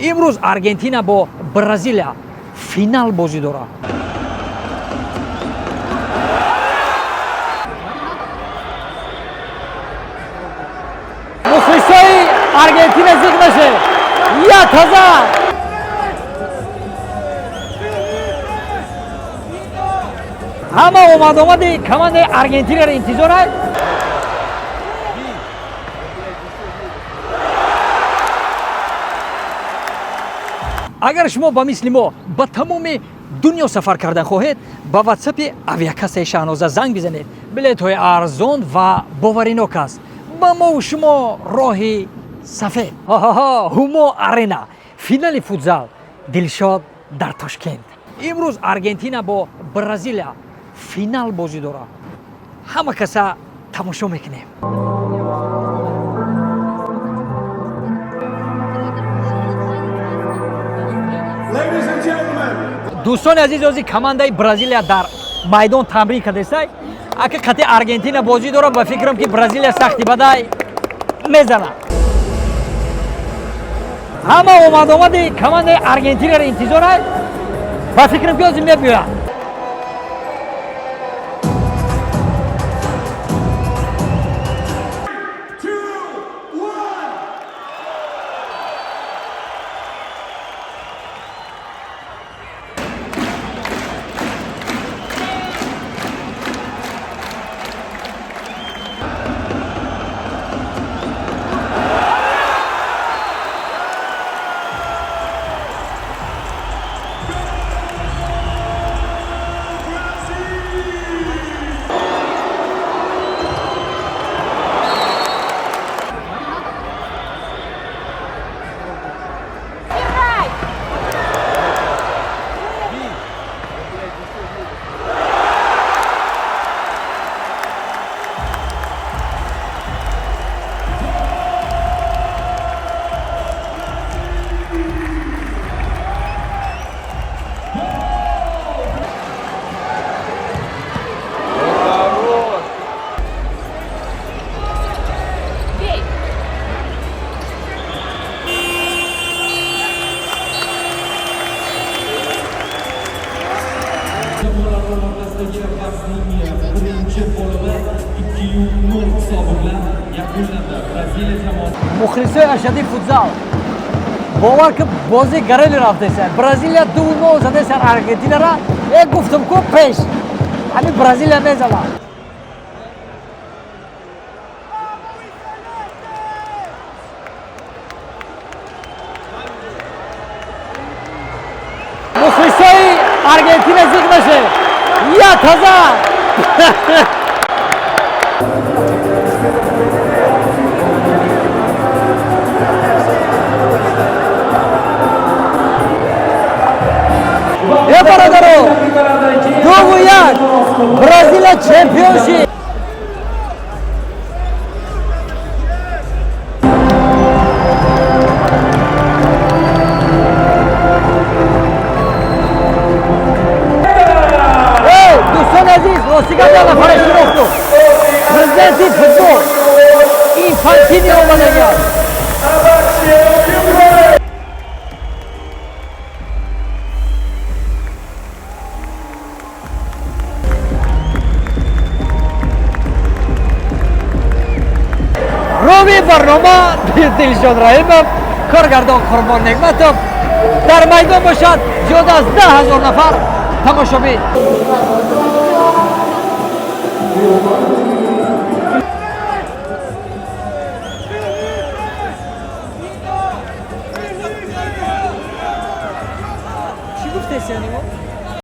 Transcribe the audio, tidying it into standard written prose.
Имрӯз Аргентина бо Бразилия финал бозӣ дорад. Мухлисои Аргентина зиқ нашед, 1000. Ҳама омадомади командаи Аргентинаро интизорад. Агар шумо ба мисли мо ба тамоми дунё сафар кардан хоҳед, ба ватсапи авиакассаи Шаҳноза занг бизанед. Билетҳои арзон ва боваринок аст. Ба мову шумо роҳи сафед. Ҳо, Ҳумо Арена, финали футзал, Дилшод дар Тошкент. Имрӯз Аргентина бо Бразилия финал бозӣ дорад. Ҳама каса тамошо мекунем. Дӯстони азиз, ози командаи Бразилия дар майдон тамрин кардесай. Ака қати Аргентина бозӣ дорад, ба фикрам, ки Бразилия сахти бадай мезанад. Ҳама омадомади командаи Аргентинаро интизорад. Ба фикрам, ки ози мебиёяд. Jamoalar o'rtasidagi bahsning birinchi bo'limi 2-0 hisobi bilan yakunlandi. Braziliya jamoasi Мухлисои ашаддии футзал, бовар ки, бозӣ гарели рафтеса. Бразилия 2-0 задесан Аргентинара. Э, гуфтум ку пеш, ҳамин Бразилия мезанад. Мухлисои Аргентина зиқ нашед, 1000. Е, бародаро, 2-1, Бразилия чемпион шид. Эй, дӯстони азиз, ростига я нафаре шинохтум. Президенти футбол Инфантини омадагиаст. Рови барнома Дилшод Раҳимов, коргардон Қурбон Неъматов. Дар майдон бошад зиёда аз 10 000 нафар тамошобин. Чӣ гуфтеси?